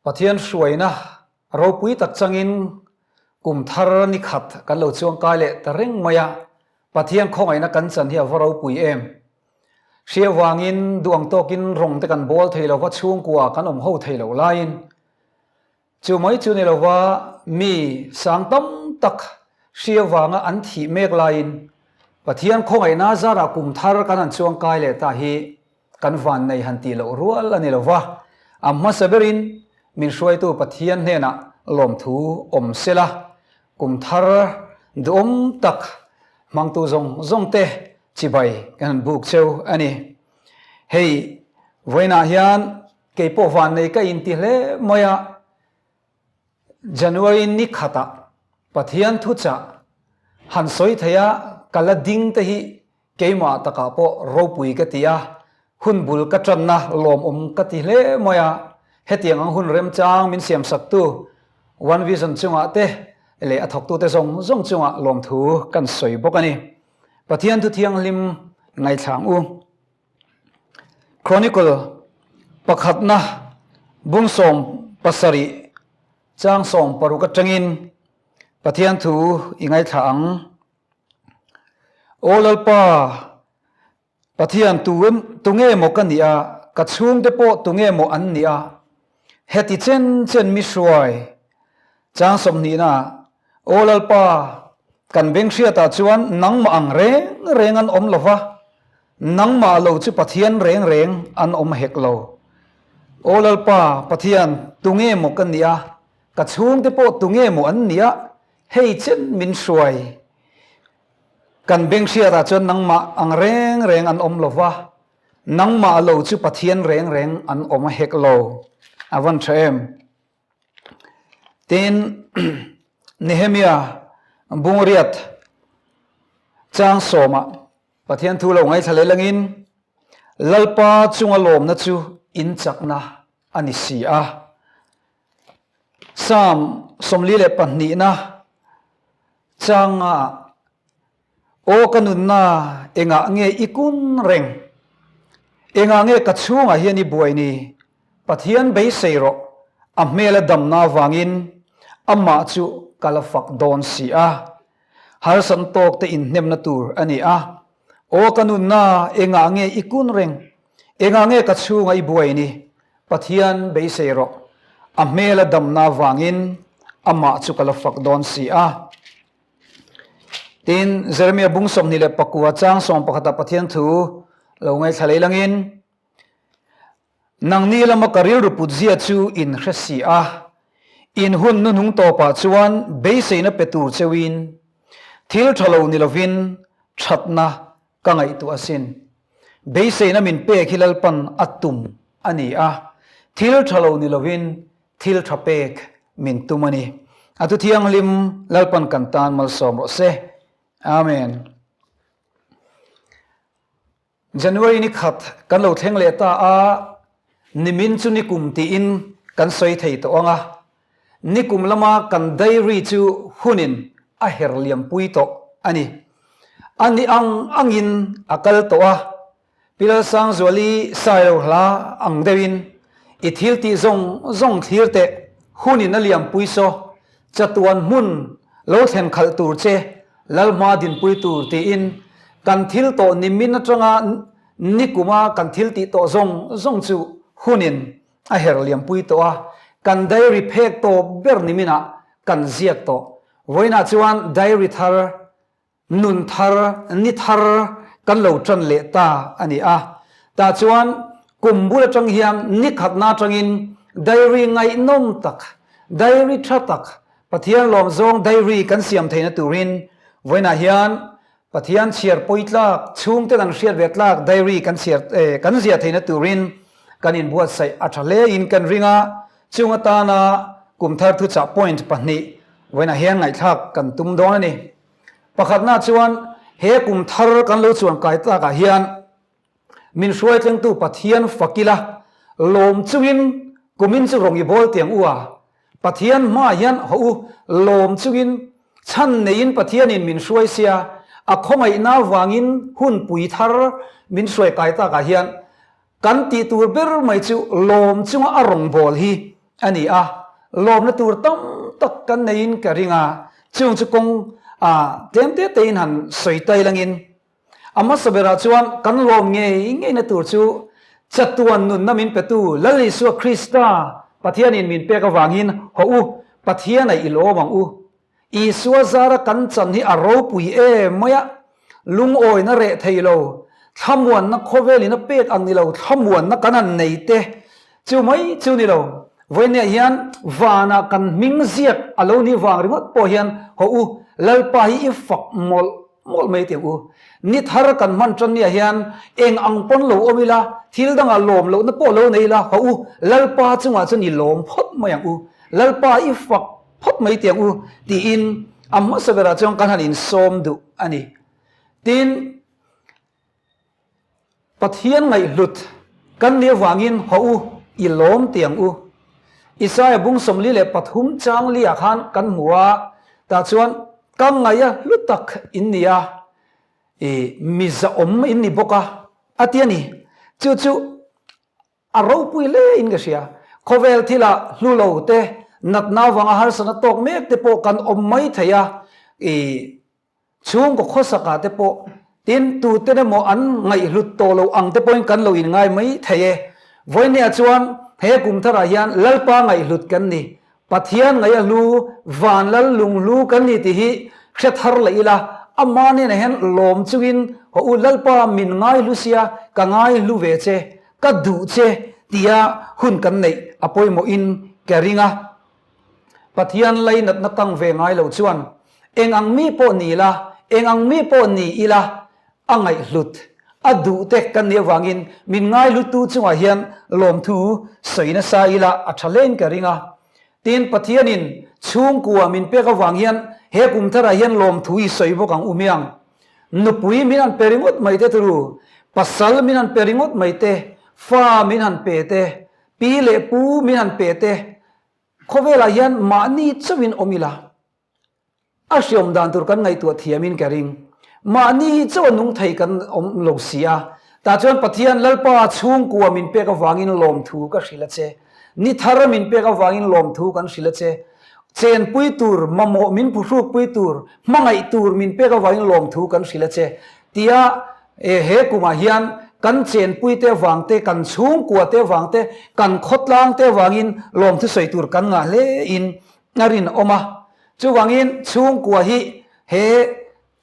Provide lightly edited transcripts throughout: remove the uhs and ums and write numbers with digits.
Pathian hruaina ropui tak changin kum thar ni khat kan lo chuangkai leh ta reng mai a, Pathian khawngaihna kan chan hi a va ropui em. Hria vangin duh ang tawkin rawng te kan bawl thei lova chhungkua kan awm ho thei loh laiin chu mai chu ni lova mi sang tam tak hria vanga an thih mek laiin Pathian khawngaihna zarah kum thar kan han chuangkai leh ta hi kan vannei han tih loh rual a ni lova, a hmasa berin min hruaitu Pathian hnenah lawmthu awm sela, kum thar duhawm tak hmangtu zawng zawng te chibai kan han buk cheu a ni. Hei, vawiinah hian kei pawh vannei ka inti hle mai a, January ni khatah Pathian thuchah han sawi thei a, ka la ding te hi Keimah takah pawh ropui ka ti a, hun bul ka tanna lawmawm ka ti hle mai a, hetiang ang hun remchang min siamsaktu One Vision chungah te leh a thawktute zawng zawng chungah lawmthu kan sawi bawk a ni. Pathian thu thianghlim ngaithlang u. Chronicle pakhatna bungsawm pasarih chang 16 atangin Pathian thu i ngaithla ang. Aw Lalpa, Pathian tu tunge maw ka nih a, ka chhungte pawh tunge maw an nih a, heti chen chen mi hruai chang 20na, Aw Lalpa, kan beng hriatah chuan nangmah ang reng reng an awm lo va, nangmah lo chu Pathian reng reng an awm hek lo. Aw Lalpa, Pathian tunge maw ka nih a, ka chhungte pawh tunge maw an nih a, Hei chen min hruai. Kan beng hriatah chuan nangmah ang reng reng an awm lo va, nangmah lo chu Pathian reng reng an awm hek lo. A van tha em? Tin, Nehemia bungriat chang sawmah Pathian thu lo ngaithla leh langin, Lalpa chunga lawmna chu in chakna a ni si a. Psalm 42na changa Aw ka nunna engah nge i kun reng? Engah nge ka chhungah hian i buai ni? Pathian beisei rawh, a hmela damna avangin amah chu ka la fak dawn si a. Harsatna tawk te inhnemna tur a ni a. Aw ka nunna engah nge i kun reng? Engah nge ka chhungah i buai ni? Pathian beisei rawh, a hmela damna avangin amah chu ka la fak dawn si a. Tin, Jeremia bung 29 chang 11ah Pathian thu lo ngaithla lei langin, Nangni lama ka rilru put zia chu in hre si a, in hun nuhnung tawpah chuan beiseina pe tur cheuin thil tha lo ni lovin thatna ka ngaihtuah asin. Beiseina min pek hi Lalpan a tum a ni a, thil tha lo ni lovin thil tha pek min tum a ni. A thu thianghlim Lalpan kan tan malsawm rawh se. Amen. January ni khat kan lo thleng leh ta a, nimin chu nikum tiin kan sawi thei tawh ang a, nikum lama kan diary chu hunin a her liampui tawh a ni. A ni ang angin a kal tawh a, Pi Lalsangzuali Sailo hla ang deuhin i thil tih zawng zawng thlir teh hunin a liampui saw chatuan hmun lo thlen khalh tur che Lalhma dinpui tur tiin kan thil tawh nimin atanga nikuma kan thil tih tawh zawng zawng chu hunin a her liampui tawh a, kan diary phek tawp ber niminah kan ziak tawh. Vawiinah chuan diary thar, nun thar, ni thar kan lo tan leh ta a ni a. Tah chuan kum bul atang hian ni khatna atangin diary ngaihnawm tak, diary tha tak, Pathian lawm zawng diary kan siam theihna turin vawiinah hian Pathian chhiar pawi tlak, chhungte kan hriat ve tlak diary kan chhiar kan ziah theihna turin kan inbuatsaih a tha hlein kan ring a, chung atana kum thar thuchah point pahnih vawiinah hian ngaihthlak kan tum dawn a ni. Pakhatna chuan he kum thar kan lo chuan kai tlakah hian Min hruaitlengtu Pathian fakila lawm chungin kumin chu rawn i bawl tiang u a, Pathian hmaah hian haw u lawm chungin chhan neiin Pathianin min hruai sia, a khawngaihna vangin hun pui thar min hruai kai takah hian kan tih tur ber mai chu lawm chunga a rawn bawl hi. a ni a, lawmna tur tam tak kan neiin ka ring a, chung chu kawng tlem te tein han sawi tai langin a hmasa berah chuan kan lawm ngei ngeina tur chu chatuan nunna min petu Lal Isua Krista Pathianin min pek avangin haw u, Pathiana i lawm ang u. Isua zara kan chan hi a ropui em mai a, lungawina reh thei lo, thlamuanna khawvelin a pek ang ni lo, thlamuanna kan han nei te chu mai chu ni lo. Vawinia hian vanah kan hming ziak a lo nih vang ringawt pawh hian haw u, Lalpa hi i fak mawlh mawlh mai teh u. Ni thar kan hman tan niah hian eng ang pawn lo awm ila, thil dangah lawm lohna pawh lo nei ila, haw u, Lalpa chungah chuan i lawm phawt mai ang u, Lalpa i fak phawt mai teh ang u tiin a hmasa berah chuan kan han insawm duh a ni. Tin, Pathian ngaihhlut kan nih avangin haw u, i lawm teh ang u. Isaia bung 43 chang liah khan kan hmu a, tah chuan ka ngaih a hlu tak in ni a, i mizaawm in ni bawk a, a ti a ni. Chu chu A ropui hle in ka hria. Khawvel thila hlu lo te, natna avanga harsatna tawk mek te pawh kan awm mai thei a, i chhungkaw khawsakah te pawh tin tuten emaw an ngaihhlut tawh lo ang te pawhin kan lo inngai mai thei e. Vawinia chuan he kum tharah hian Lalpa ngaihhlut kan ni. Pathian ngaih a hlu, van lal lung hlu kan ni tih hi hre thar leh ila, ama hnenah hian lawm chungin, Haw u Lalpa min ngai hlu sia, ka ngai hlu ve che, ka duh che tia hun kan neih a pawimawhin ka ring a. Pathian lainatna kang ve ngai lo chuan eng ang mi pawh ni la, eng ang mi pawh ni ila a ngaihhlut, a duh te kan nih avangin min ngaihlutu chungah hian lawmthu sawi nasa ila a tha hlein ka ring a. Tin, Pathianin chhungkua min pek avang hian he kum tharah hian lawmthu i sawi bawk ang u miang. Nupui min han pe ringawt mai te turu, pasal min han pe ringawt mai te, fa min han pe te, pi leh pu min han pe te, khawvelah hian mahni chauhin awm ila. A hriawm dan tur kan ngaihtuah thiamin ka ring. Mahni chauh a nung thei kan awm lo si a. Tah chuan Pathian Lalpa chhungkua min pek avangin lawmthu ka hrilh a che. Ni thar min pek avangin lawmthu kan hrilh a che. Chenpui tur, mamawh min phuhrukpui tur, hmangaih tur min pek avangin lawmthu kan hrilh a che. Tia he kumah hian kan chenpui te avang te, kan chhungkua te avang te, kan khawtlang te avangin lawmthu sawi tur kan ngah hlein a rinawm a. Chuvangin chhungkua hi he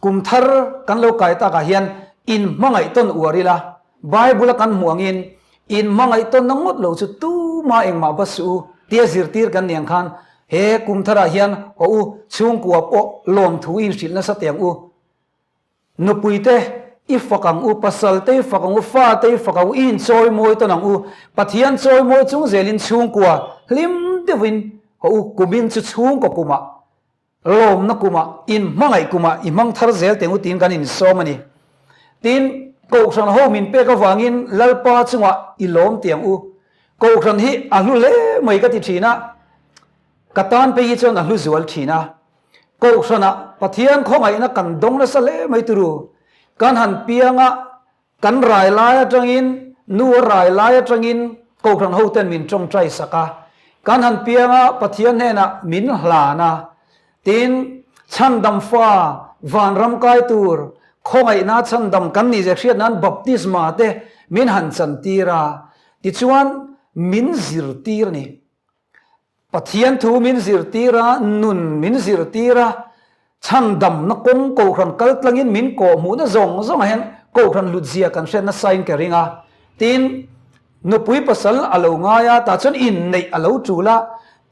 kum thar kan lo kai takah hian inhmangaih tawn uar ila, Bible a kan hmuh angin inhmangaih tawnna ngawt lo chu tuma engmah va suh u tia zirtir kan ni ang khan he kum tharah hian haw u chhungkua pawh lawmthu i inhrilh nasa teh ang u. Nupuite i fak ang u, pasalte i fak ang u, fate i fak ang u, i inchawimawi tawn ang u. Pathian chawimawi chung zelin chhungkua hlim deuhin haw u, kumin chu chhungkaw kumah, lawmna kumah, inhmangaih kumah i hmang thar zel teng u tiin kan insawm a ni. Tin, Kohhran ho min pek avangin Lalpa chungah i lawm teh ang u. Kohhran hi a hlu hle mai ka ti thin a, ka tan phei hi chuan a hlu zual thin a. Kohhranah Pathian khawngaihna kan dawng nasa hle mai turu. Kan han piang a, kan rai lai atangin, nu a rai lai atangin Kohhran hoten min tawngtai sak a. Kan han piang a, Pathian hnenah min hlan a. Tin, chhandam fa, vanram kai tur, khawngaihna chhandam kan nih zia hriat nan baptisma te min han chantir a. Tichuan, min zirtir a ni. Pathian thu min zirtir a, nun min zirtir a, chhandamna kawng kohhran kal tlangin min kawhhmuhna zawng zawngah hian kohhran hlutzia kan hriat nasain ka ring a. Tin, nupui pasal a lo ngai a, tah chuan inneih a lo tul a,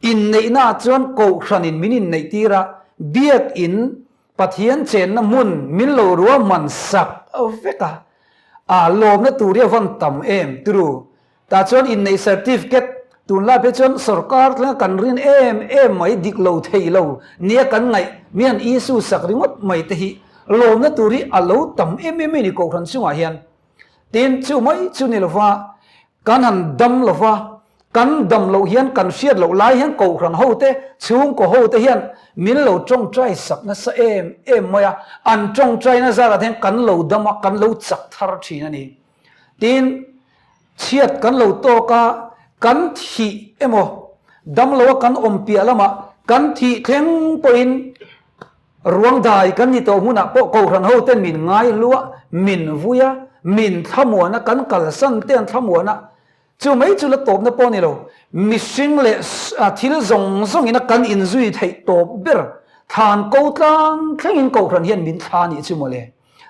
inneihnaah chuan kohhranin min inneihtir a, biakin Pathian chenna hmun min lo ruahman sak vek a, a lawmna tur hi a van tam em turu. Tah chuan inneih certificate tunlai phei chuan sorkar tlenga kan rin em em mai dik lo thei lo nia kan ngaih mi han issue sak ringawt mai te hi lawmna tur hi a lo tam em em mai a ni kohhran chungah hian. Tin, chu mai chu ni lova kan han dam lova kan dam loh hian kan hriat loh lai hian kohhran ho te, chhungkaw ho te hian min lo tawngtai sak nasa em em mai a, an tawngtaina zarah te hian kan lo dam a, kan lo chak thar thin a ni. Tin, chhiat kan lo tawk a, kan thih emaw, Damloa kan awm piah lamah kan thih thleng pawhin ruang dai kan ni tawh hmunah pawh Kohhran hoten min ngaihluah, min vui a, min thlamuan a, kan kalsan te an thlamuan a. Chu mai chu la tawpna pawh a ni lo. Mihring leh thil zawng zawngin a kan inzui theih tawp ber thlan ko tlang thlengin Kohhran hian min thla a nih chu mawle.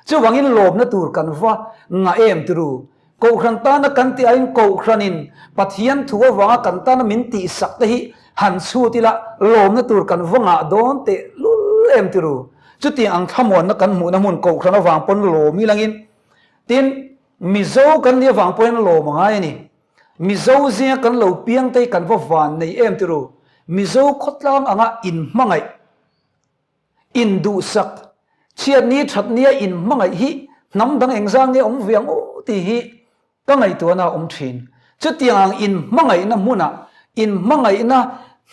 Chuvangin lawmna tur kan va ngah em turu. Kohhran tana kan tih aiin Kohhranin Pathian thu avanga kan tana min tihsak te hi han chhut ila lawmna tur kan va ngah dawn teh lul em turu. Chutiang ang thlamuanna kan hmuhna hmun Kohhran avang pawn lawm ilangin tin Mizo kan nih avang pawhin lawm a ngai a ni. Mizo zinga kan lo piang te hi kan va van nei em turu. Mizo khawtlang anga inhmangaih. Induhsak, chhiatni thatnia inhmangaih hi hnam dang engzang nge awm ve ang aw tih hi ka ngaihtuahna a awm thin. Chutiang ang inhmangaihna hmunah, inhmangaihna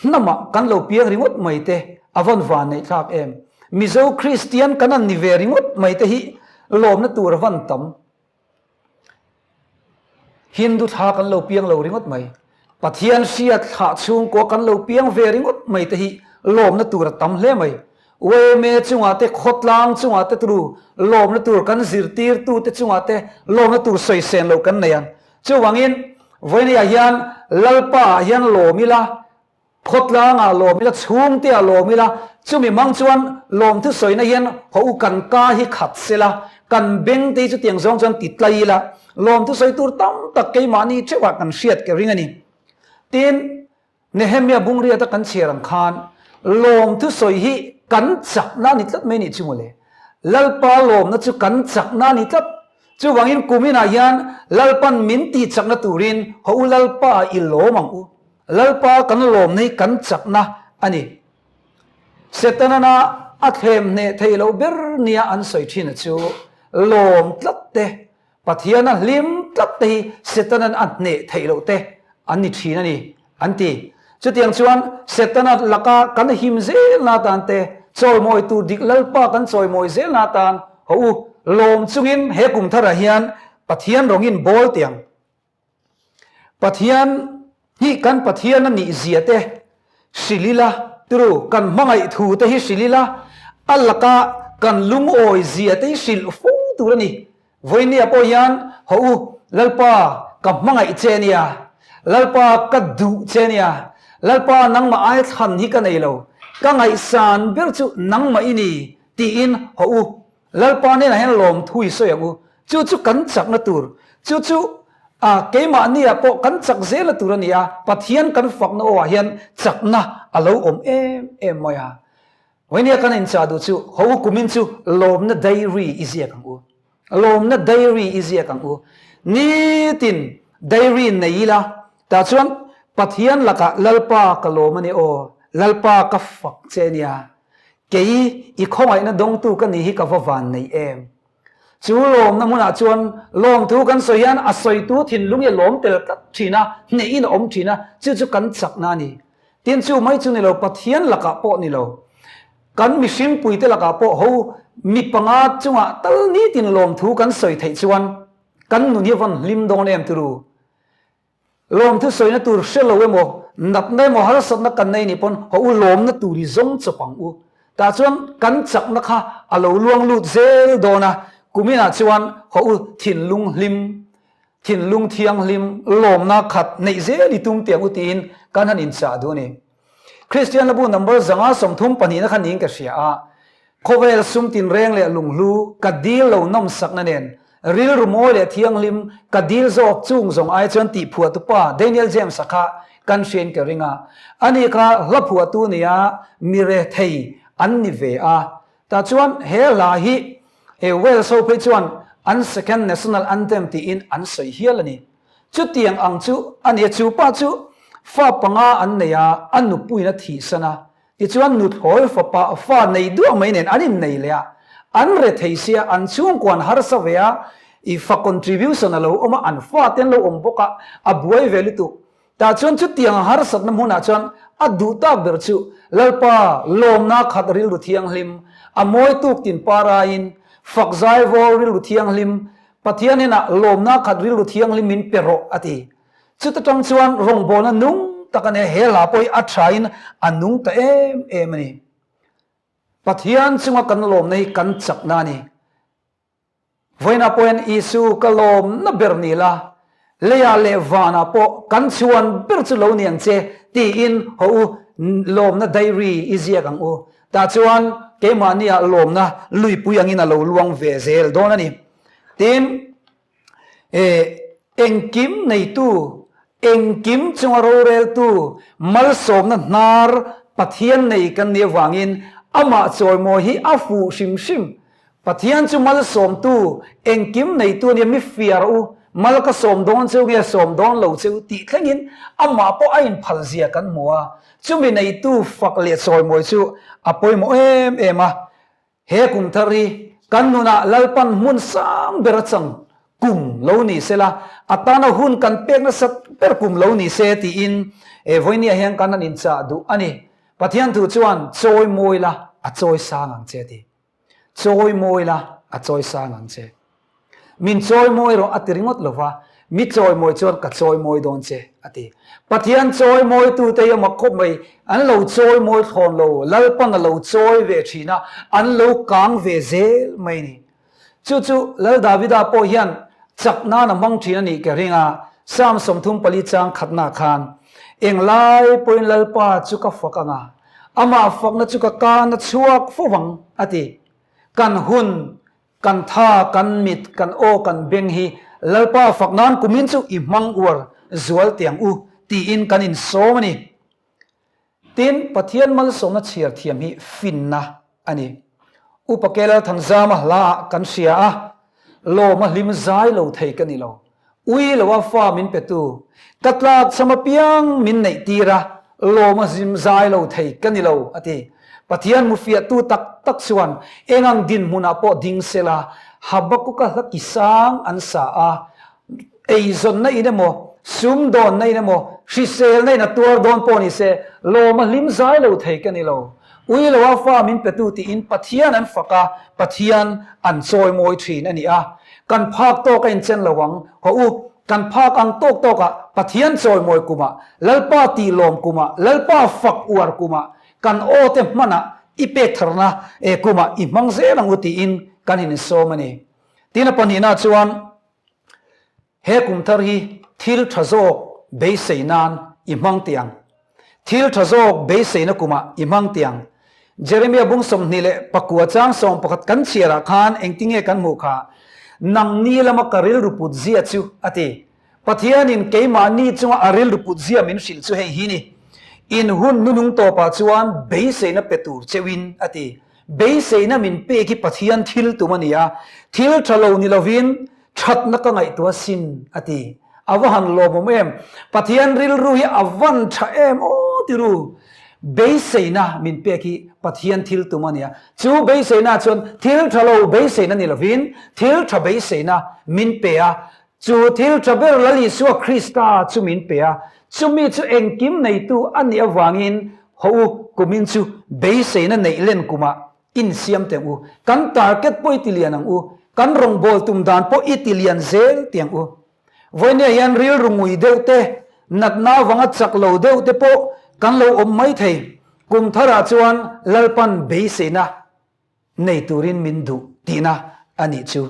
hnamah kan lo piang ringawt mai te a vawn van neih thlak em? Mizo Kristian kan han ni ve ringawt mai te hi lawmna tur a van tam. Hindu thla kan lo piang lo ringawt mai. Pathian hriat thlah chhungkua kan lo piang ve ringawt mai te hi lawmna tur a tam hle mai. Yma chungah te, khawtlang chungah te turu lawmna tur kan zirtirtu te chungah te lawmna tur sawisên loh kan nei ang. Chuvangin vawiinah hian Lalpa ah hian lawm ila, Khawtlangah lawm ila, chhungteah lawm ila, chumi hmang chuan lawmthu sawina hian haw u kan ka hi khat sela, kan beng te hi chutiang zawng chuan ti tlai ila, lawmthu sawi tur tam tak keimahni theuhah kan hriat ka ring a ni. Tin, Nehemia Bungriata kan chhiar ang khan lawmthu sawi hi kan chakna a ni tlat mai nih chu mawle. Lalpa lawmna chu kan chakna a ni tlat. Chuvangin kuminah hian Lalpan min tihchakna turin haw u Lalpa i lawm ang u. Lalpa kan lawmna hi kan chakna a ni. Setanana a thlem hneh theih loh ber nia an sawi thin a chu lawm tlat te, Pathiana hlim tlat te hi Setanan a hneh theih loh te an ni thin a ni, an ti. Chutiang chuan Setana laka kan him zelna atan te, chawimawi tur dik Lalpa kan chawimawi zelna atan haw u, lawm chungin he kum tharah hian Pathian rawngin bawl tiang Pathian hi kan Pathian a nih zia te hrilh ila, turu kan hmangaih thu te hi hrilh ila, a laka kan lungawi zia te hi hrilh fo tur a ni. Vawinia pawh hian haw u, Lalpa ka hmangaih che a nia, Lalpa ka duh che a nia, Lalpa nangmah ai thlan hi ka nei lo, ka ngaihsan ber chu nangmah i ni tiin haw u, Lalpa hnenah hian lawmthu i sawi ang u. Chu chu kan chakna tur, chu chu a keimahniah pawh kan chak zela tur a ni a, Pathian kan fakna awah hian chakna a lo awm em em mai a. Vawinia kan inchah duh chu ho u kumin chu lawmna diary i ziak ang u. Lawmna diary i ziak ang u. Nitin diary nei ila, tah chuan Pathian lakah Lalpa ka lawm a ni aw, Lalpa ka fak che a nia, Kei i khawngaihna dawngtu ka nih hi ka va van nei em? Chu lawmna hmunah chuan lawmthu kan sawi hian a sawitu thinlung hi a lawm tel tlat thin a, hnehin a awm thin a, chu chu kan chakna a ni. Tin, chu mai chu ni lo, Pathian lakah pawh ni lo, kan mihringpuite lakah pawh ho mi panga chungah tal nitin lawmthu kan sawi theih chuan kan nun hi a van hlim dawn em turu? Lawmthu sawina tur hre lo emaw, natna emaw harsatna kan nei nih pawn haw u lawmna tur i zawng chawp ang u. Tah chuan kan chakna kha a lo luang lut zel dawn a, kuminah chuan haw u thinlung hlim, thinlung thianghlim, lawmna khat neih zel i tum tiang u tiin kan han inchah duh a ni. Kristian hlabu number 130 pahnihna kha niin ka hria a, khawvel sum tinreng leh lunghlu ka dil lo nawmsakna nen rilru mawi leh thianghlim ka dil zawk chung zawng ai chuan tih phuahtu pa Daniel James-a kha kan hriain ka ring a, ani kha hla phuahtu nia mi rethei an ni ve a. Tah chuan he hla hi he Wales ho phei chuan an second national anthem tiin an sawi hial a ni. Chutiang ang chu a ni a, chu pa chu fa panga an nei a, a nupuiin a thihsan a, tichuan nuthlawi fapa fa nei duah mai nen an innei leh a, an rethei sia, an chhungkua an harsa ve a, i fa contribution a lo awm a, an fa te an lo awm bawk a, a buai ve lutuk. Tah chuan chutiang a harsatna hmunah chuan a duh tak ber chu Lalpa lawmna khat rilru thianghlim, a mawi tuk tin paraiin, fak zaivawl rilru thianghlim, Pathian hnenah lawmna khat rilru thianghlim min pe rawh a ti. Chuta tang chuan rawngbawlna nung. tak a nia, he hla pawh hi a thain a nung ta em em a ni. Pathian chunga kan lawmna hi kan chakna a ni. Vawiinah pawh hian Isu ka lawmna ber ni la, leiah leh vanah pawh kan chhuan ber chu lo ni ang che tiin haw u lawmna diary i ziak ang u. Tah chuan keimahniah lawmna luipui angin a lo luang ve zel dawn a ni. Tin, E, engkim neitu, engkim chunga roreltu, malsawmna hnar Pathian nei kan nih avangin amah chawimawi hi a fuh hrim hrim. Pathian chu malsawmtu, engkim neitu a nia, mi fiar u, mal ka sawm dawn cheu nge sawm dawn lo cheu tih thlengin amah pawh a inphal zia kan hmu a. Chumi neitu fak leh chawimawi chu a pawimawh em em a. He kum thar hi kan nunah Lalpan hmun sang ber a chang kum lo ni se la, a tana hun kan pek nasat ber kum lo ni se tiin he vawinia hian kan han inchah duh a ni. Pathian thu chuan chawi mawi la, a chawi sang ang che a ti. Chawi mawi la, a chawi sang ang che. Min chawimawi rawh a ti ringawt lo va, mi chawimawi chuan ka chawimawi dawn che a ti. Pathian chawimawitute hi a mak khawp mai, an lo chawimawi thlawn lo, Lalpan a lo chawi ve thin a, an lo kang ve zel mai a ni. Chu chu Lal Davida pawh hian chak nan a hmang thin a nih ka ring a, Psalm 34 chang khatna khan, Englai pawhin Lalpa chu ka fak ang a, amah fakna chu ka kana chhuak fo vang a ti. Kan hun Kan tha, kan mit, kan aw, kan beng hi Lalpa fak nan kumin chu i hmang uar zual tiang u tiin kan insawm a ni. Tin, Pathian malsawmna chhiar thiam hi finna a ni. Upa Kelalthanzama hlaah kan hria a, lawm a hlim zai lo thei ka ni lo. Ui lo a fa min petu, ka tlak cham apiang min neih tir a, lawm a zim zai lo thei ka ni lo, a ti. Pathian mufiahtu tak tak chuan eng ang dinhmunah pawh ding se la, Habakuka hla ki sang an sa a, eizawnna in emaw, sumdawnna in emaw, hriselna in a tuar dawn pawh ni se, lawm a hlim zai lo thei ka ni lo. Ui lo a fa min petu tiin Pathian an fak a, Pathian an chawimawi thin a ni a. Kan phak tawk a inchen lo ang, haw u, kan phak ang tawk tawkah Pathian chawimawi kumah, Lalpa tihlawm kumah, Lalpa fak uar kumah, kan aw te hmanah i pek tharna e kumah i hmang zel ang u tiin kan insawm a ni. Tin a pahnihna chuan, He kum thar hi thil tha zawk beisei nan i hmang tih ang. Thil tha zawk beiseina kumah i hmang tih ang. Jeremia bung 24 chang 11 kan chhiarah khan engtinge kan hmuh kha? Nangni lama ka rilru put zia chu, a ti. Pathianin keimahni chunga a rilru put zia min hrilh chu hei hi ni, In hun nunung tawpah chuan beiseina pe tur cheuhin, a ti. Beiseina min pek hi Pathian thil tum a ni a, thil tha lo ni lovin thatna ka ngaihtuah sin a ti. A va han lawmawm em! Pathian rilru hi a van tha em aw ti ru. Beiseina min pek hi Pathian thil tum a ni a, chu beiseina chuan thil tha lo beiseina ni lovin thil tha beiseina min pe a, chu thil tha ber Lal Isua Krista chu min pe a, chumi chu engkim neitu a nih avangin haw u kumin chu beiseina neih len kumah insiam teh ang u, kan target pawh i ti lian ang u, kan rawngbâwl tum dan pawh i ti lian zel teh ang u. Vawinia hian rilru ngui deuh te, natna avanga chak lo deuh te pawh kan lo awm mai thei. Kum tharah chuan Lalpan beiseina nei turin min duh tihna a nih chu.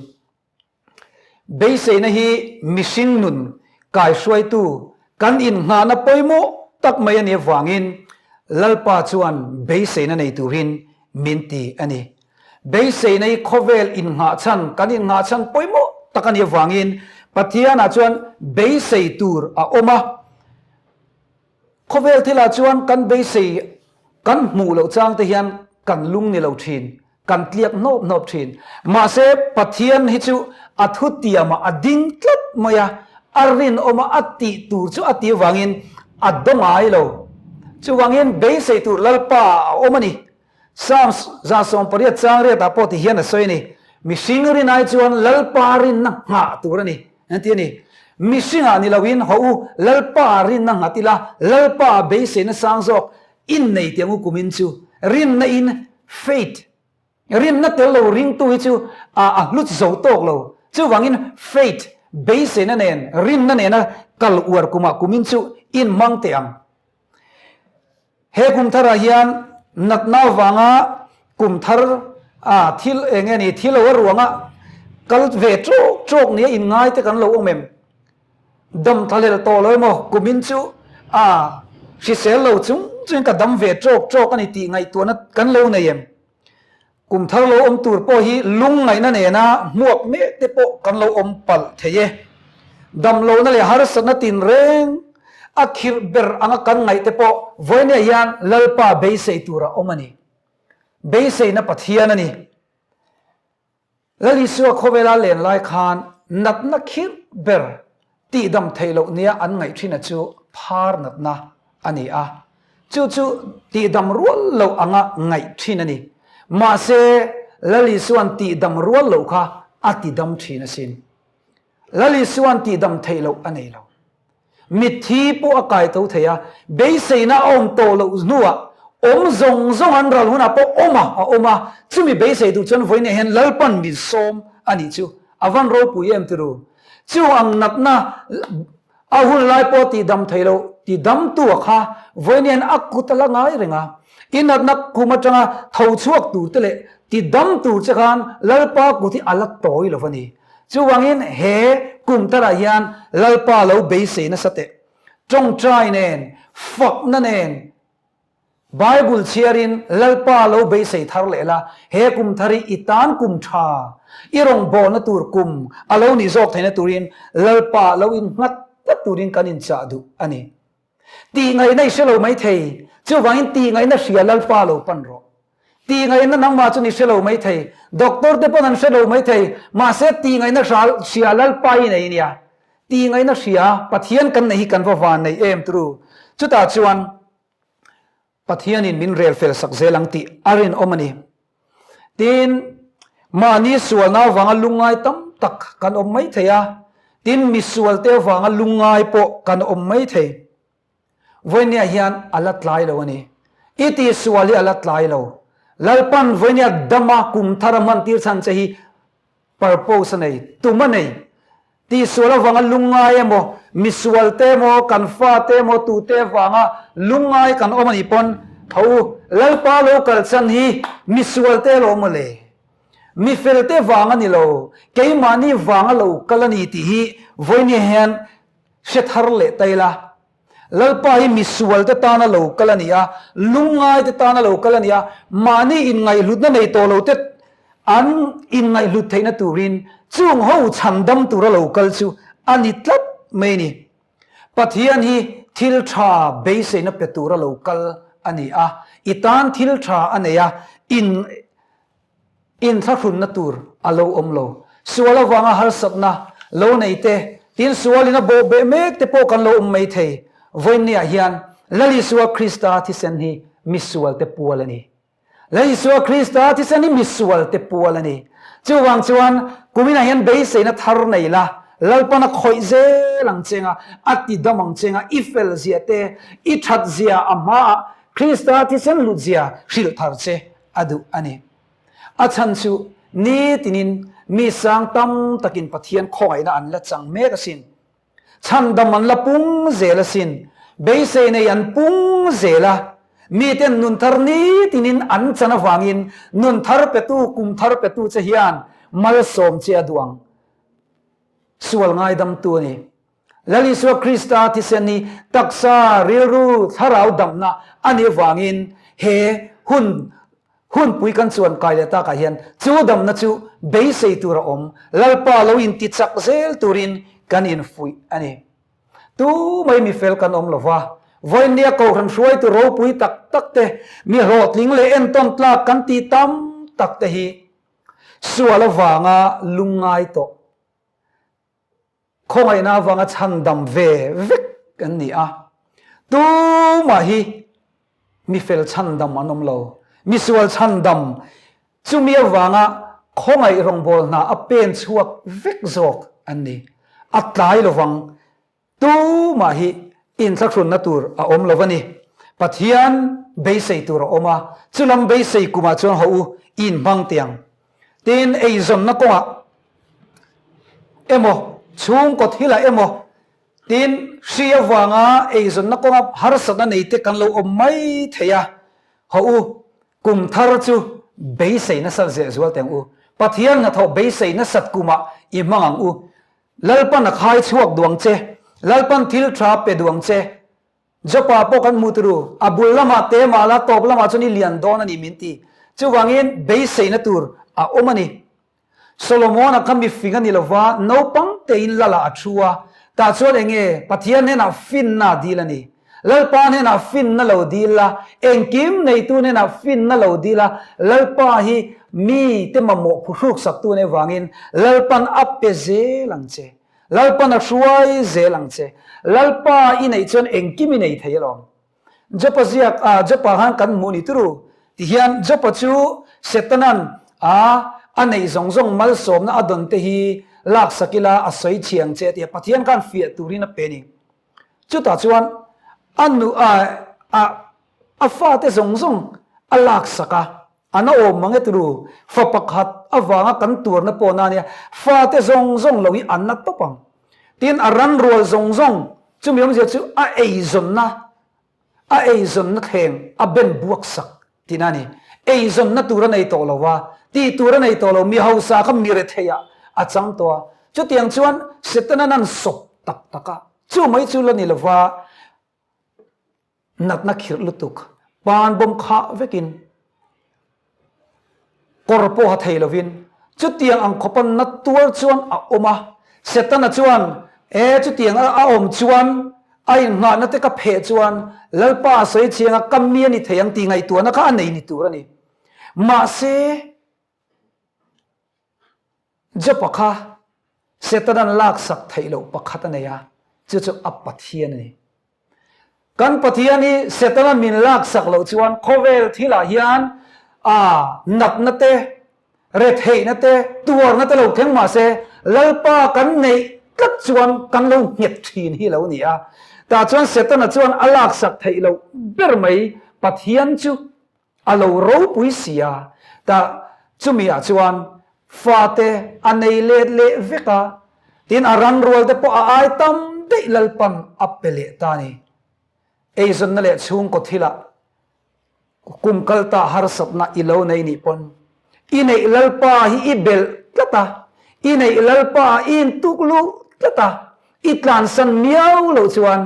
Beiseina hi mihring nun kaihruaitu kan innghahna pawimawh tak mai a nih avangin Lalpa chuan beiseina nei turin min ti a ni. Beiseina hi khawvel innghah chhan, kan innghah chhan pawimawh tak a nih avangin Pathianah chuan beisei tur a awm a. Khawvel thilah chuan kan beisei kan hmuh loh chang te hian kan lung ni lo thin. Kan tliak hnawp hnawp thin. Mahse, Pathian hi chu a thutiamah a ding tlat mai a, a rinawma a tih tur chu a tih avangin a daw ngai lo. Chuvangin beisei tur Lalpa a awm a ni. Psalms 108 chang riatah pawh ti hian a sawi a ni, Mihring rin ai chuan Lalpa rinna nghah tur a ni, an ti a ni. Mihringah ni loin haw u, Lalpa rinna nghat ila, Lalpa beiseina sang zawk Innei tiang u kumin chu rinna in faith, rinna tel lo ringtu hi chu a a hlut zo tawk lo. Chuvangin faith, beiseina nen, rinna nena kal uar kumah kumin chu in hmang teh ang. He kum tharah hian natna avanga kum thar a thil eng nge ni thil lo a ruanga kal ve tawk tawk nia inngai te kan lo awm em? Dam thlahlel tawh lo emaw kumin chu a hrisel lo chung chungin ka dam ve tawk tawk a ni tih ngaihtuahna kan lo nei em? Kum thar lo awm tur pawh hi lungngaihna nena hmuak mek te pawh kan lo awm palh thei e. Damlohna leh harsatna tinreng a khirh ber anga kan ngaih te pawh vawinia hian Lalpa beisei tur a awm a ni. Beiseina Pathian a ni. Lal Isua khawvela len lai khan natna khirh ber tihdam theih loh nia an ngaih ṭhina chu phar natna a ni a, chu chu tihdam rual loh anga ngaih ṭhin a ni. Mahse, Lal Isua'n tihdam rual loh kha a tidam ṭhin asin. Lal Isua'n tihdam theih loh a nei lo. Mitthi pawh a kai tho thei a, beiseina a awm tawh loh hnuah awm zawng zawng an ral hunah pawh awm a a awm a, chumi beisei duh chuan vawiinah hian Lalpan min sawm a nih chu a van ropui em turu. Chu ang natna a hun lai pawh tihdam thei loh tidamtu a kha vawiinah hian a kut a la ngai reng a, i natna kum atanga tho chhuak tur te leh tidam tur che khan Lalpa kut hi a la tawi lo va ni. Chuvangin he kum tarah hian Lalpa lo beisei nasa teh. Tawngtai nen, fakna nen, Bible chhiarin Lalpa lo beisei thar leh la, he kum thar hi i tan kum tha, i rawngbawlna tur kum a lo nih zawk theihna turin Lalpa lo innghat tlat turin kan inchah duh a ni. Tihngaihna i hre lo mai thei, chuvangin tihngaihna hria Lalpa lo pan rawh. Tihngaihna nangmah chu ni hre lo mai thei, doctor te pawn an hre lo mai thei, mahse tihngaihna hria Lalpa i nei nia. Tihngaihna hria Pathian kan neih hi kan va van nei em turu. Chutah chuan Pathianin min rel fel sak zel ang tih a rinawm a ni. Tin, mahni sualna avanga lungngai tam tak kan awm mai thei a, tin misualte avanga lungngai pawh kan awm mai thei. Vawinia hian a la tlai lo a ni. I tihsual hi a la tlai lo. Lalpan vawinia dama kum thar a hmantir chhan che hi Purpose a nei, tum a nei. Tihsual avanga lungngai emaw, misual te emaw, kan fa te emaw, tute avanga lungngai kan awm a nih pawn, Tho u, Lalpa lo kal chan hi misual te lo maw le? Mifel te vang a ni lo, keimahni vanga lo kal a ni tih hi vawinia hian hre thar leh ta ila. Lalpa hi misualte tana lo kal a ni a, lungngaite tana lo kal a ni a, mahni inngaihhlutna nei tawh lote an inngaihhlut theihna turin chung ho chhandam tura lo kal chu a ni tlat mai a ni. Pathian hi thil tha beiseina pe tura lo kal a ni a, i tan thil tha a nei a, in Inthlahrunna tur a lo awm lo. Sual avanga harsatna lo nei te, tin sualin a bawh beh mek te pawh kan lo awm mai thei. Vawiinniah hian Lal Isua Krista thisen hi misualte pual a ni. Lal Isua Krista thisen hi misualte pual a ni. Chuvang chuan kuminah hian beiseina thar nei la, Lalpan a khawih zel ang cheng a, a ti dam ang cheng a, i fel zia te, i that zia a hmaah Krista thisen hlut zia hrilh thar che a duh a ni. A chhan chu nitinin mi sang tam takin Pathian khawngaihna an la chang mek asin. Chhandam an la pung zel asin. Beisei nei an pung zel a. Miten nun thar nitinin an chan avangin nun thar petu, kum thar petu che hian malsawm che a duh ang. Sual ngaidamtu a ni. Lal Isua Krista thisen hi taksa, rilru, thlarau damna a nih avangin he hun hunpui kan chuan kai leh takah hian chu damna chu beisei tur a awm, Lalpa lo intichak zel turin kan infuih a ni. Tu mai mifel kan awm lova, vawiinnia kohhran hruaitu ropui tak tak te, mi hlawhtling leh entawn tlak kan tih tam tak te hi sual avanga lungngai tawh. Khawngaihna avanga chhandam ve vek an ni a, tumah hi mifel chhandam an awm lo. Misual chhandam chumi avanga khawngaih rawngbâwl hna a pen chhuak vek zawk an ni. A tlai lovang Tumah hi inthlahrunna tur a awm lo a ni. Pathian beisei tur a awm a, chulam beisei kumah chuan haw u i inhmang teh ang. Tin, eizawnna kawngah emaw, chhungkaw thilah emaw. Tin, hri avanga eizawnna kawnga harsatna neite kan lo awm mai thei a, hawh u, kum thar chu beisei nasat zeh zual teh ang u. Pathian hnathawh beisei nasat kumah i hmang ang u. Lalpan a khai chhuak duang che, Lalpan thil tha pe duang che. Jopa pawh kan hmu turu, a bul lamah te mah la tawp lamah chuan i lian dawn a ni min ti. Chuvangin beiseina tur a awm a ni. Solomon-a kha mifing a ni lo va, naupang tein Lala a thu a, tah chuan eng nge Pathian hnenah finna a dil a ni. Lalpa hnenah finna lo dil la, engkim neitu hnenah finna lo dil a, Lalpa hi mite mamawh phuhruk saktu a nih avangin Lalpan a pe zel ang che. Lalpan a hruai zel ang che. Lalpa i neih chuan engkim i nei thei alawm. Jopa ziak a Jopa khan kan hmuh ni turu ti hian Jopa chu Setanan a a neih zawng zawng malsawmna a dawn te hi laksak ila a sawi chhiang che tia Pathian khan fiah turin a pe ni. Chutah chuan a nu a a a fate zawng zawng a laksak a, an a awm mang e turu fa pakhat avanga kan tuarna pawh na ania fate zawng zawng lo hi an na tawp ang. Tin, a ran rual zawng zawng, chumi awmzia chu a eizawnna, a eizawnna thleng a ben buak sak tihna a ni. Eizawnna tur a nei tawh lo a, tih tur a nei tawh lo, mi hausa kha mi retheiah a chang tawh a. Chutiang chuan Setana'n an sawp tak tak a, chu mai chu la ni lova, Natna khirh lutuk, pan bawm khah vekin, kawr pawh ha thei lovin, chutiang ang khawpa na tuar chuan a awm a. Setana chuan, E, chutiang a awm chuan, a inngahna te ka pheh chuan, Lalpa a sawi chiang a, ka mi a ni thei ang tih ngaihtuahna kha a nei ni tur a ni. Mahse, Jopa kha Setanan laksak theih loh pakhat a nei a, chu chu a Pathian a ni. Kan Pathian hi Setanan min laksak loh chuan khawvel thilah hian a natna te, retheihna te, tuarna te lo thleng mah se Lalpa kan neih tlat chuan kan lo nghet thin hi lo ni a. Tah chuan Setana chuan a laksak theih loh ber mai Pathian chu A lo ropui si a, tah chumi ah chuan fate a nei let leh vek a, tin a ran rual te pawh a ai tam daih Lalpan a pe leh ta a ni. Eizawnna leh chhungkaw thilah kum kal ta harsatna i lo nei nih pawn i neih Lalpa hi i belh tlat a, i neih Lalpa i intuk luh tlat a, I tlansan miau loh chuan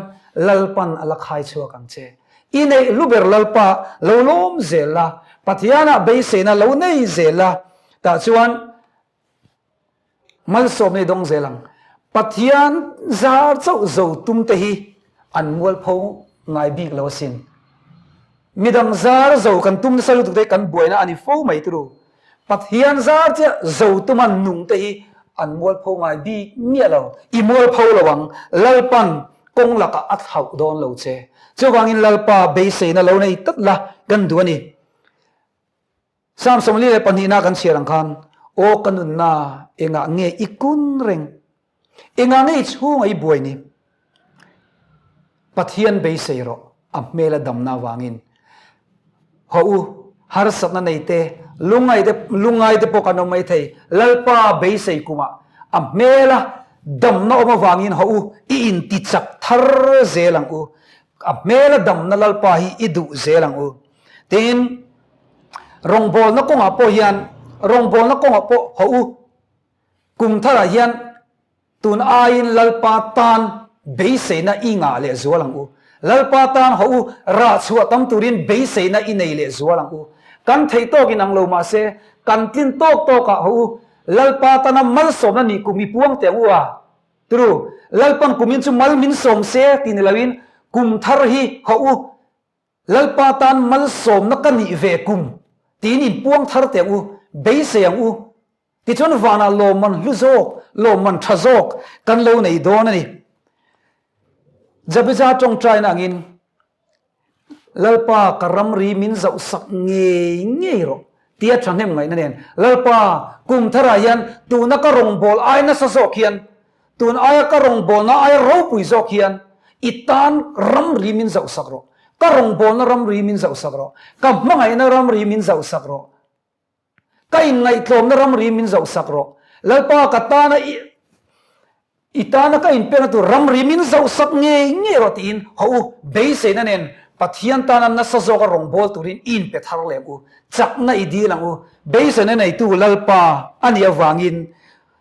Lalpan a la khai chhuak ang che. I neih hlu ber Lalpa lo lawm zel la, Pathianah beiseina lo nei zel la, tah chuan malsawmna i dawng zel ang. Pathian zar chauh zo tum te hi an mualpho ngai bik lo asin. Midang zar zo kan tum nasa lutuk te hi kan buaina a ni fo mai turu. Pathian zar chiah zo tuma nung te hi an mualpho ngai bik miah lo. I mualpho lo ang, Lalpan kawng lakah a thlauh dawn lo che. Chuvangin Lalpa beiseina lo nei tlat la kan duh a ni. Psalm 42 na kan chhiar ang khan, Aw ka nunna, engah nge i kun reng? Engah nge i chhunga i buai ni? Pathian beisei rawh, a hmel a damna avangin. Haw u, harsatna nei te, lungngai te, lungngai te pawh kan awm mai thei. Lalpa beisei kumah a hmel a damna awm avangin haw u, i intichak thar zel ang u. A hmel a damna Lalpa hi i duh zel ang u. Tin, rawngbawlna kawngah pawh hian, rawngbawlna kawngah pawh haw u, Kum tharah hian tun aiin Lalpa tan beiseina i ngah leh zual ang u. Lalpa tan haw u, rah chhuah tam turin beiseina i nei leh zual ang u. Kan theih tawk in ang lo mah se, kan tlin tawk tawkah haw u, Lalpa tana malsawmna nih kum i puang teh ang u a. Turu, Lalpan kumin chu mal min sawm se ti ni loin kum thar hi haw u, Lalpa tan malsawmna ka nih ve kum tiin inpuang thar teh ang u, beisei ang u. Tichuan vanah lawmman hlu zawk, lawmman tha zawk kan lo nei dawn a ni. Jabeza tawngtaina angin, Lalpa ka ramri min zauh sak ngei ngei rawh tia thahnem ngaihna nen, Lalpa kum tharah hian tuna ka rawngbâwl ai nasa zawk hian, tun aia ka rawngbâwlna aia ropui zawk hian i tan ramri min zauh sak rawh, ka rawngbâwlna ramri min zauh sak rawh, ka hmangaihna ramri min zauh sak rawh. Ka inngaihtlawmna ramri min zohsak rawh. Lalpa ka tana i. I tana ka inpekna tur ramri min zohsak ngei ngei rawh tiin haw u, beiseina nen Pathian tana nasa zawka rawngbâwl turin i inpe thar leh ang u, chakna i dil ang u, beiseina neitu Lalpa a nih avangin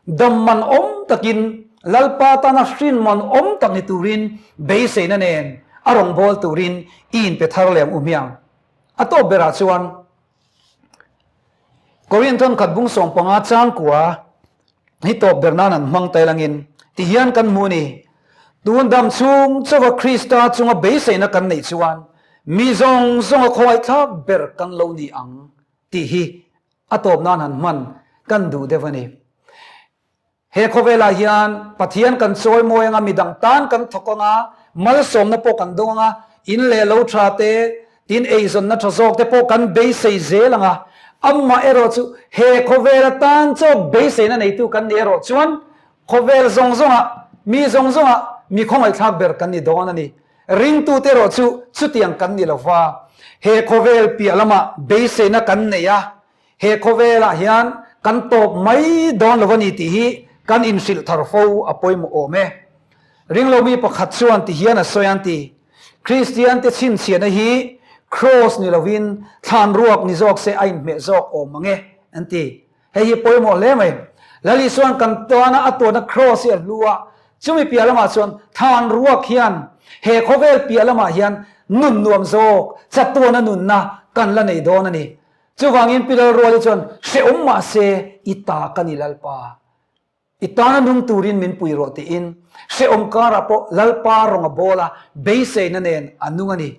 dam man awm takin Lalpa tana hrin man awm tak ni turin beiseina nen a rawngbâwl turin i inpe thar leh ang u hmiang. A tawp berah chuan Korin thawnkhat bung 15 changkua hi tawp ber nan an hmang tail angin ti hian kan hmu a ni. Tun dam chhung chauha Krista chunga beiseina kan neih chuan mi zawng zawnga khawngaihthlak ber kan lo ni ang tih hi a tawp nan han hman kan duh deuh a ni. He khawvelah hian Pathian kan chawi mawi anga midang tan kan thawk anga malsawmna pawh kan dawng anga in leh lo tha te Tin, eizawnna tha zawk te pawh kan beisei zel ang a, amah erawh chu he khawvel atan chawk beiseina neitu kan nih erawh chuan khawvel zawng zawngah, mi zawng zawngah mi khawngaihthlak ber kan ni dawn a ni. Ringtute erawh chu chutiang kan ni lo va, he khawvel piah lamah beiseina kan nei a, he khawvelah hian kan tawp mai dawn lo a ni tih hi kan inhrilh thar fo a pawimawh awm e. Ringlomi pakhat chuan ti hian a sawi an ti. Kristiante chhinchhiahna hi Kraws ni lovin thlan ruak ni zawk se a inhmeh zawk awm mang e, an ti. Hei hi pawimawh hle mai. Lal Isua'n kan tana a tuahna Kraws hi a hlu a, chumi piah lamah chuan thlan ruak hian he khawvel piah lamah hian nun nuam zawk, chatuana nunna kan la nei dawn a ni. Chuvangin Pi Lalruali chuan hrehawm mahse i ta ka ni Lalpa. I tana nung turin min pui rawh tiin hrehawm karah pawh Lalpa rawn a bawl a, beiseina nen a nung a ni.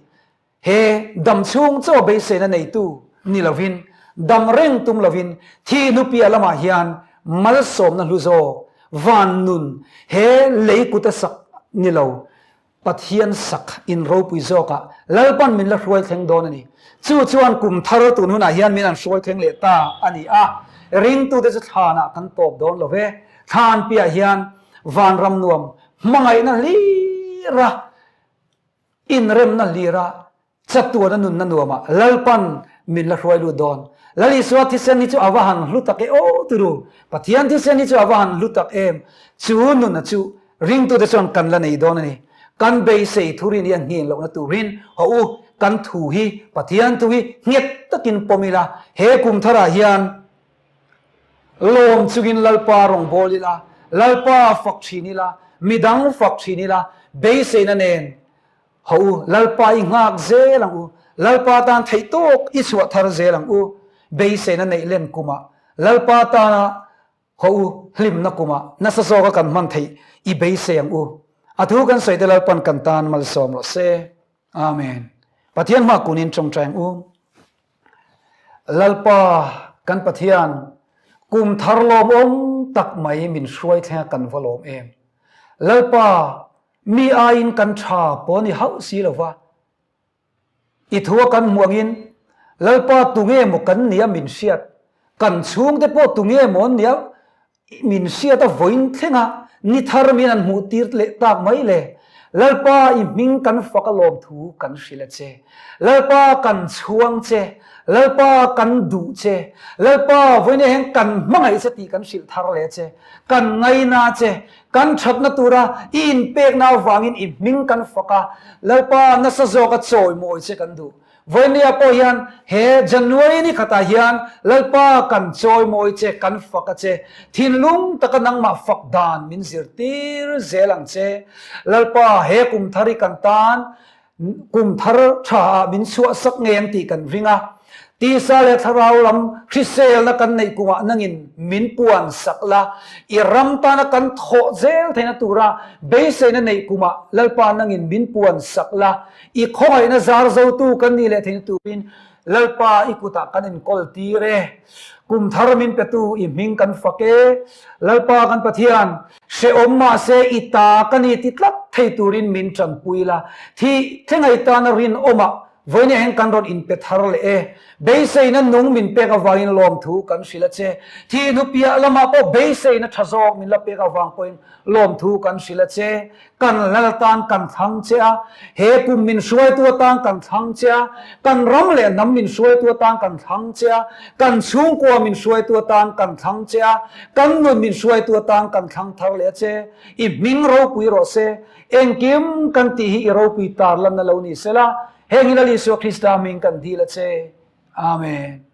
He dam chhung chaw beiseina neitu ni lovin, dam reng tum lovin thi hnupiah lamah hian malsawmna hlu zawk, van nun, he lei kut a sak ni lo, Pathian sak in ropui zawkah Lalpan min la hruai thleng dawn a ni. Chu chuan kum thar tun hunah hian min an hruai thleng leh ta a ni a, ringtute chu thlanah kan tawp dawn lo ve. Thlan piah hian vanram nuam hmangaihna hlira inremna hlira Chatuana nunna nuamah Lalpan min la hruai lut dawn. Lal Isua thisen hi chu a va han hlu tak e aw turu. Pathian thisen hi chu a va han hlu tak em. Chu nunna chu ringtute chuan kan la nei dawn a ni. Kan beisei thurin hi a nghen lohna turin haw u, kan thu hi, Pathian thu hi nghet takin pawm ila, he kum tharah hian lawm chungin Lalpa rawngbâwl ila, Lalpa fak ṭhin ila, midang fak ṭhin ila, beiseina nen Ho u, Lalpa i nghak zel ang u, Lalpa tan theih tawk i chhuah thar zel ang u, beiseina neih len kumah, Lalpa tana ho u, hlimna kumah nasa zawka kan hman theih i beisei ang u. A thu kan sawi te Lalpan kan tan malsawm rawh se. Amen. Pathian hma kunin tawngtai ang u. Lalpa kan Pathian, kum thar lawmawm tak mai min hruai thlenga kan va lawm em. Lalpa, Mi aiin kan tha pawh ni hauh si lo va, i thua kan hmuh angin Lalpa tunge maw kan nia min hriat, kan chhungte pawh tunge maw an nia min hriat a vawiin thlenga ni thar min an hmuh tir leh tak mai le. Lalpa i hming kan fak a lawm thu kan hrilh a che. Lalpa kan chhuang che, Lalpa kan duh che, Lalpa vawiin hian kan hmangaih che tih kan hrilh thar leh che, kan ngaina che, Kan thatna tura i inpekna avangin i hming kan fak a, Lalpa nasa zawka chawimawi che kan duh. Vawinia pawh hian he January ni khatah hian Lalpa kan chawimawi che, kan fak a che. Thinlung taka nangmah fak dan min zirtir zel ang che. Lalpa he kum thar hi kan tan Kum thar tha ah min chhuah sak ngei ang tih kan ring a, tisa leh thlarau lam hriselna kan neih kumah nangin min puan sak la, i ram tana kan thawh zel theihna tura beiseina neih kumah Lalpa nangin min puan sak la, i khawngaihna zar zotu kan nih leh theihna turin Lalpa i kutah kan inkawl tir e. Kum thar min petu i hming kan fak e. Lalpa kan Pathian, Hrehawm mahse i ta ka ni ti tlat thei turin min tanpui la, thih thleng ai tana rinawmah. Vawinia hian kan rawn inpe thar leh e. Beiseina nung min pek avangin lawmthu kan hrilh a che. Thih hnu piah lamah pawh beiseina tha zawk min la pek avang pawhin lawmthu kan hrilh a che. Kan lal tan kan thlang che a, he kum min hruaitu atan kan thlang che a, kan ram leh hnam min hruaitu atan kan thlang che a, kan chhungkua min hruaitu atan kan thlang che a, kan nun min hruaitu atan kan thlang thar leh a che. I hming ropui rawh se. Engkim kan tih hi i ropui tar lanna lo ni sela, heng hi Lal Isua Krista hming kan dil a che. Amen.